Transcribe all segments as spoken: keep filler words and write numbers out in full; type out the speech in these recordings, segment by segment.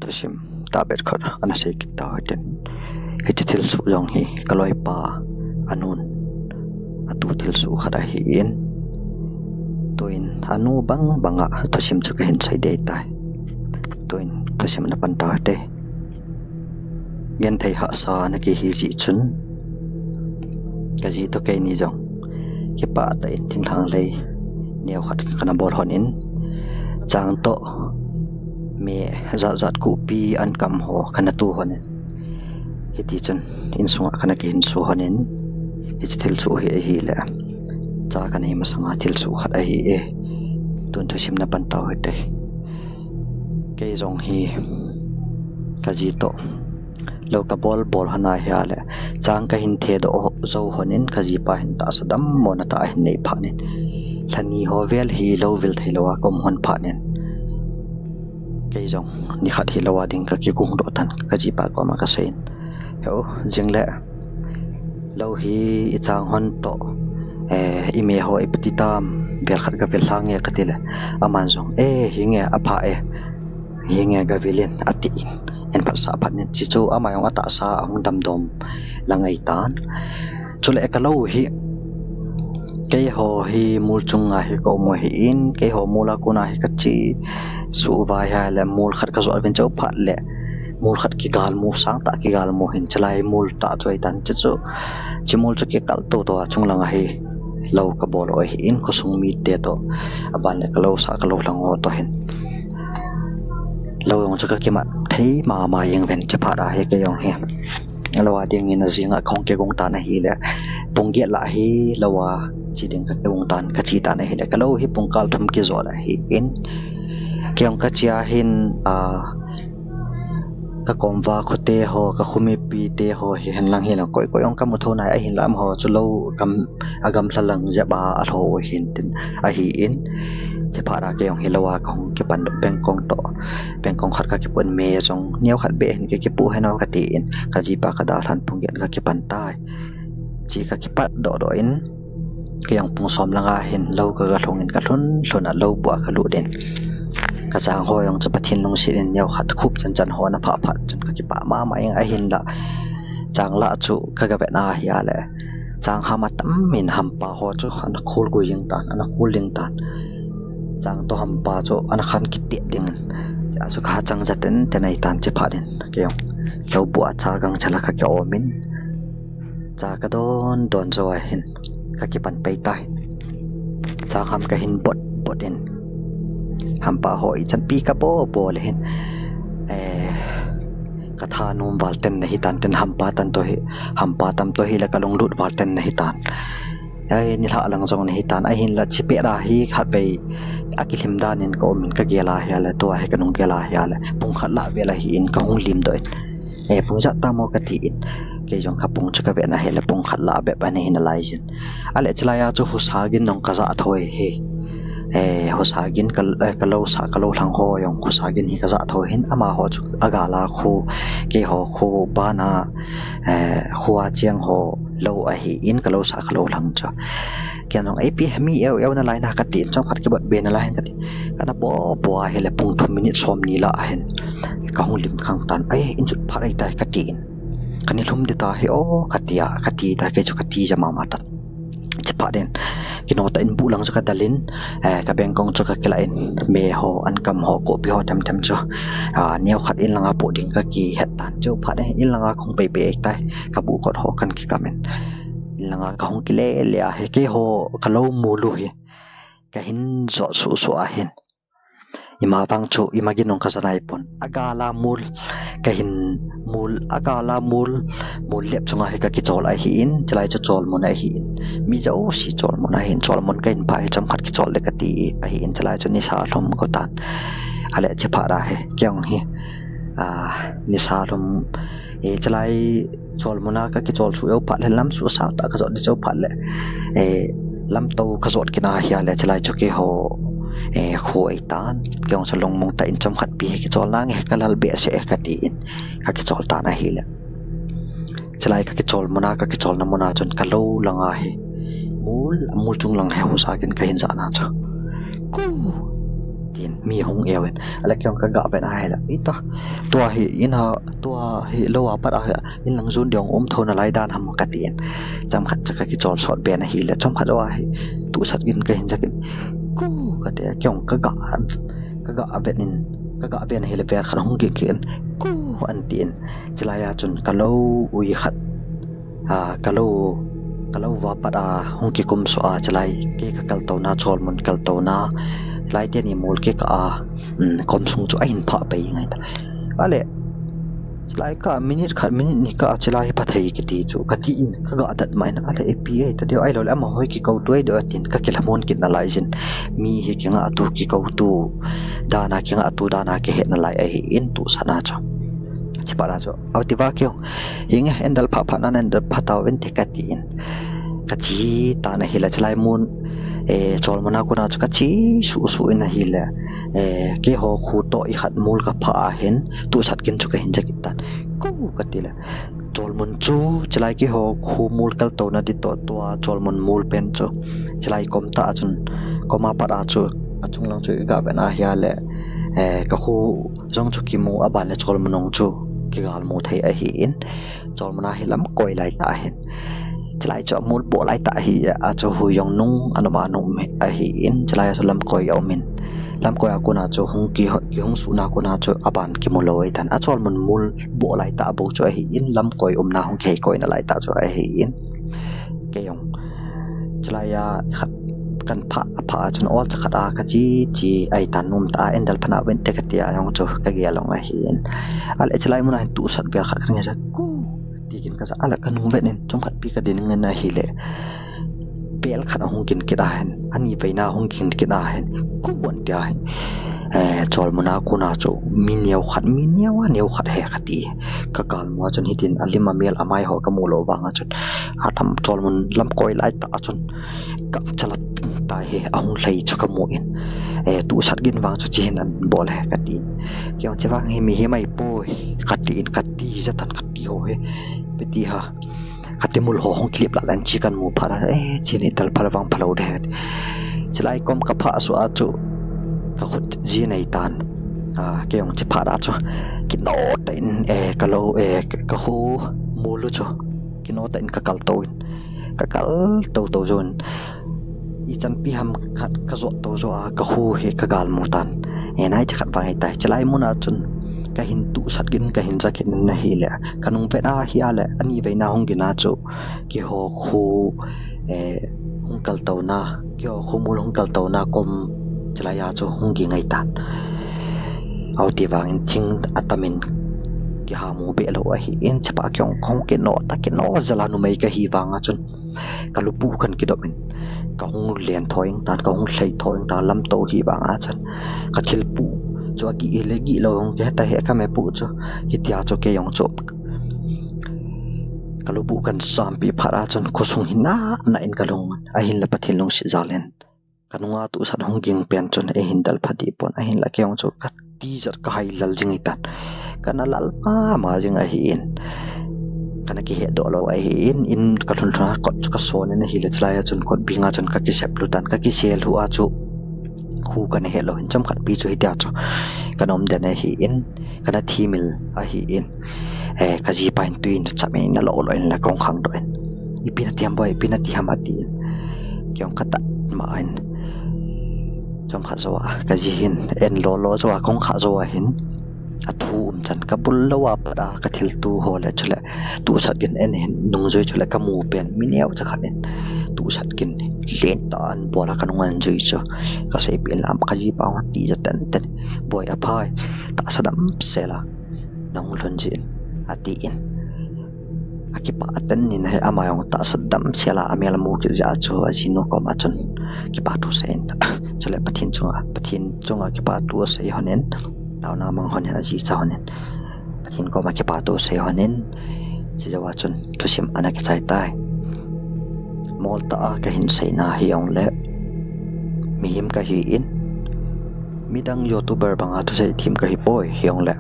Thusim tabet khat ana sei kit tau hitin. Hiche thilsoh jong hi kaloipa anun atu thilsoh khat ahin. Tuin anu bang banga thusim chu kahin sei dei tai. Tuin thusim ana pan tau hite. Genthei hahsa ana kihi jeh chun kaji toh keini jong kipah tah in thinglhang lei neo khat kana bol lhonin, chang toh me jat jat kupi ankam ho kana tu lhonin, hiti chun insunga kana kihinso lhonin, hiche thilsoh hi ahile cha kana hi masanga thilsoh khat ahi e. Tun thusim ana pan tau hite. Kei jong hi kaji toh lou kabol bol lhon ahile, chang kahin thedoh jou lhonin, kajipa hin tahsa dammona tah ahin nei phatnin, lhani ho vel hi lou vil thei louva kaum lhon phatnin, kei jong nikhat hilou a ding kakigong doh tan, kajipa koma kaseiyin, Heu, jingle lou hi ichang lhon toh, eh, ime ho ipi ti tam, vel khat gavil lhange katile, aman jong, eh, hinge apha e, hinge gavilin atin, eiphatsah phatnin, chuche chu ama jong atahsa ahung damdom lang ahitan. Chule kalou hi, keiho hi mol chunga hi kaum u ahin, keiho mol a kona hi kachesuh uva ahile mol khat kajot uvin, chuphat le mol khat kigalmu, sangtah kigalmu hin, chulai mol tah chu ahitan, chuche chu, chuche mol chu kikal toto a chunglang a hi lou kabol u ahin, khosung mite toh, aban le kalousah kaloulhang ho toh hin lou jong chu kakimat thei mama jeng uvin, chuphat a hi kei jong hi lou a dingin ajinga kahung kigong tan ahile, pung get lah hi lou a che ding kakigong tan, kache tan ahile, kalou hi pungkal thum kijot ahin, kei jong kache a hin, a, kakom uva khote ho, kakho mipite ho hihen lang hilang, koi koi jong kamu thou nai, ahinla amaho chu lou gam, agamlha lang jep a alhou u ahin tin, ahin, chuphat a kei jong hi lou a kahung kipan doh, pengkong toh, pengkong khat kakipun, me jong neo khat beh hin kikipu hen o katin, kajipa kadalhan pung get kakipan tai. Che kakipat doh doh in, kei jong pung som langa hin lou kagalhungin, kalhun lhun a lou bua kalut in, kachang ho jong chu Pathen lungset in neo khat khup chanchan ho ana phah phat chun kakipah mama jeng, ahinla chang lah chu kagavet na ahile, chang ham atam in hampa ho chu ana khol gui jeng tan, ana khol ding tan, chang toh hampa chu ana khan kitet dingin, chea chu kahachang ja tenten ahitan, chuphat in kei jong lou bua cha gangchela kakiom in, cha kadon don jou a hin kakipan pei tai. Chang ham kahin bot bot in, hampa ho ichanpi kabol bol le hin, eh, kathanom val ten ana hitan, ten hampa tan toh hi, hampa tam toh hile kalunglut val ten ana hitan. Ai, nilhah lang jong ana hitan, ahinla chepet a hi khatvei akilhim dan in kaumin, kagel a ahile, tua hi kanung gel a ahile pung khat lah vel ahin, kahung limdoh in, eh, pung ijat tam o katin, kei jong kapung chu kavet na ahile pung khat lah bep ana hi nalaijin. Ahile chulai a chu husa gin jong kajah thou ahi. Eh, husa gin ka, eh, kalousah kaloulhang ho jong husa gin hi kajah thou ahin, amaho chu agal a kho, keiho kho bana, eh, kho a cheng ho lou ahin, kalousah kaloulhang chu. Ken jong, ipi mi eu eu nalai na katin, chomkhat kibot be nalai hin katin, kana bol bol ahile pung thum minute somni lah ahin kahung lim khang tan, ai, in jut phat ahitai katin, kana lhum ding tahi o, katia, kati ta, kei chu kati ja mama tan. Chuphat in, kino tah in buh lang chu kadal in, eh, kabengkong chu kakilah in, me ho, ankam ho, kopi ho themthem chu, ah, neo khat in langa poh ding kakihet tan, chuphat in, in langa kahung pei pei ahitai, kabuh kot ho kana kikam in, in langa kahung kile le ahi, keiho kalou mol u hi kahin jot suh suh ahin, ima vang chu ima gin jong kaja naipon, agal a mol kahin, mol, agal a mol, mol lep chunga hi kakichol ahin, chulai chu cholmun ahin, mi jouse cholmun ahin, cholmun kahin phah hi chomkhat kichol le kati ahin, chulai chu nisa lhum go tan. Ahile chuphat a hi kei jong hi, ah, nisa lhum, eh, chulai cholmun a kakichol suh jou phat le, lam suh sangtah kajot ding jou phat le, eh, lamtou kajot kit na ahile, chulai chu keiho, eh, kho ahitan, kei jong chu lungmong tah in chomkhat pi hi kichol nange, kalal behseh e katin kakichol tan ahile, chulai kakichol mun a, kakicholna mun a chun kalou langa hi mol, mol chung lang hi husa gin kahin jah na chu, ku, tin mi hung euvin. Ale kei jong ka ga vet a hile, ita, tua hi in ha, tua hi lou a pat a hi in lang jon ding um tho nalai dan ham ka tin. Chomkhat chu ka kichol sot be na hile, chomkhat lou a hi tusat gin ka hin ja kit. Ku ka ti a, kei jong ka ga, ka ga vet in, ka ga vet na hile vel khat hung kit kit in, ku an tin. Chulai a chun ka lou ui khat, a, ka lou, ka lou va pat a hung kikum suh a, chulai kei ka kaltouna, Cholmun kaltouna, chulai teni mol kei ka a, um, kom sung chu a hin phah pai ngai ta. Ale, chulai ka minute khat, minute ni ka a, chulai hi pha thei kiti chu ka ti in, ka ga dat mai na. Ale, ipi ei ta deu, ahilou le, amaho hi kikou tu ei deu, tin ka kilhamon kit nalai jin. Mi hi kingah tu, kikou tu, dan a kingah tu, dan a kihet nalai ahi in tusat na chu. Chi pat a chu, au ti va keu. Hinge, en dal pha pha nan, en dal pha tau en te ka ti in. Ka chi ta na hile, chulai mun, eh, Cholmun a kona chu ka chi su su in a hile, eh, keiho khu to i khat mol ka pha a hin, tusat gin chu ka hin ja kit tan. Ku ka ti le. Cholmun chu, chulai keiho khu mol kaltouna di to, tua Cholmun mol pen chu. Chulai kom ta a chun, kom a pat a chu, a chung lang chu i ga vet na hile, eh, ka khu jong chu kimu, a ban le Cholmun jong chu kigal mu thei ahi in. Cholmun a hi lamkoi lai ta hin. Chulai chu a mol bo lai ta hi a chu hui jong nung, a nung a nung ahi in. Chulai a chu lamkoi a um in. Lamkoi a kona chu hung ki, kihung suh na kona chu a ban kimu lou ei tan. A Cholmun mol bo lai ta bou chu ahi in. Lamkoi umna hung kihei koi nalai ta chu ahi in. Kei jong chulai a khat kan pha, a pha a chun ol cha khat a ka chi chi ai tan um ta, en dal pha na ven te ka ti a jong chu ka gel long ahi in. Ale chulai mun a hin tusat vel khat kan ngai sa ku ti kin ka sa, ale ka nung vet in chomkhat pi ka din ngen a hile. Vel khat a hung kin kit a hin, ani veina hung kin kit a hin, ku an ti a hin. Eh, Cholmun a kona chu mi neo khat, mi neo a neo khat he ka ti. Ka gal mu a chun hitin a lim a mel a mai ho ka mu lou vang a chun. A tham Cholmun lamkoi lai ta a chun. Ka chala ping ta hi a hung lhai chu ka mu in. Eh, tusat gin vang chu chi hin an bol he ka ti. Kei jong chi vang hi mihem ahi poi ka ti in ka ti ja tan ka ti ho he. Pe ti ha. Ka ti mul ho hung kilip la lan chi kan mu pha la, eh, chi ni tal pha la vang pha lou de. Chulai kom ka pha suh a chu ka khut ji nei tan. A, kei jong chi pha da chu. Kino ta in, eh, ka lou, eh, ka khu mol u chu. Kino ta in ka kalto in. Ka kalto to jon. I chanpi ham khat ka jot to jo a ka khu hi ka gal mu tan. Eh, nai cha khat vang ahi tai. Chulai mun a chun ka hin tusat gin ka hin ja kit na hile. Ka nung vet a hi a le, ani veina hung gin a chu. Keiho khu, eh, hung kaltouna, keiho khu mol hung kaltouna kom chulai a chu hung ging ahi tan. Au ti vang in thing a tam in kiha mu be lou ahi in chapa kei jong kong kino ta kino jal a numei ka hi vang a chun ka lupu kan kidop in ka hung len tho in tan ka hung lhai tho in tan lam to hi vang a chun ka thil pu chu a gi le gi lou hung ke ta he ka me pu chu hitia chu kei jong chu Ka lubu kan sampi phat a chun khosung hi na na in ka lung a hin le Pathen lungset jal in ka nunga tusat hung ging pen chun ei hin dal pha dih pon a hin le kei jong chu ka tijat ka hai lal jing i tan ka na lal mama jing ahi in ka na kihet doh lou ahi in in ka lhun lhun a kot chu ka son in ahi le chulai a chun kot bing a chun ka kisep lu tan ka kisel hu a chu khu ka na he lou hin chomkhat pi chu hitia chu ka na um den ahi in ka na thimil ahi in Eh, ka jipa hin tui in cham in a lo lo in la kong khang doh in. Ipi na ti ham boi, ipi na ti ham ati in. Kei jong ka tat ma in. Chomkhat jou a, ka ji hin, en lo lo jou a, kong kha jou a hin. A thu um chan, ka bul lou a pat a, ka thil tu ho le chule. Tusat gin en hin, nungjui chule, ka mu pen, mi neo cha khat in. Tusat gin, len ta an bol a ka nung an jui chu. Ka sei pi in lam, ka jipa hung ti ja ten ten. Boi a phai, tahsa dam sel a. Nahung lhun jin, ati in. Akipa aten nin ahi ama jong tahsa dam sel a amel amu kit jeh a chu ajinu koma chun kipa thu asei in. Chule Pathen chunga, Pathen chunga kipa thu asei lhonin, taona mang lhonin, aji cha lhonin. Pathen koma kipa thu asei lhonin, chujou a chun thusim ana kichai tai. Moltah a kahin seina hijongle, mihem kahi in, midang YouTuber banga thusei them kahi poi hijongle.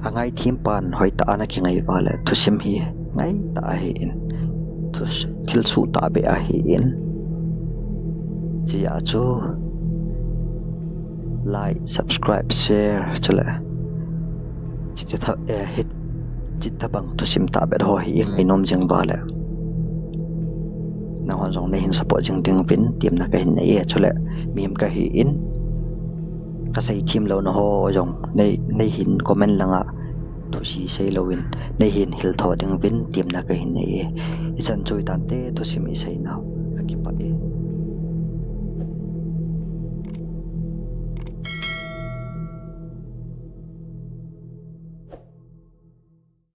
Angai them pan hoitah a ana kingai uva le thusim hi ngaitah ahi in. Thus-, thilsoh tahbeh ahi in. Chujeh a chu like, subscribe, share, chule hiche thabang thusim tahbeh ho hi i ngainom jing uva le nanghon jong neihin support jing ding uvin temna kahin nei e. Chule mihem kahi in, kasei themlouna ho jong neihin comment langa thusi seilouvin neihin hiltho ding uvin temna kahin nei e. Ichan chu itante thusim iseinau, kakipah e.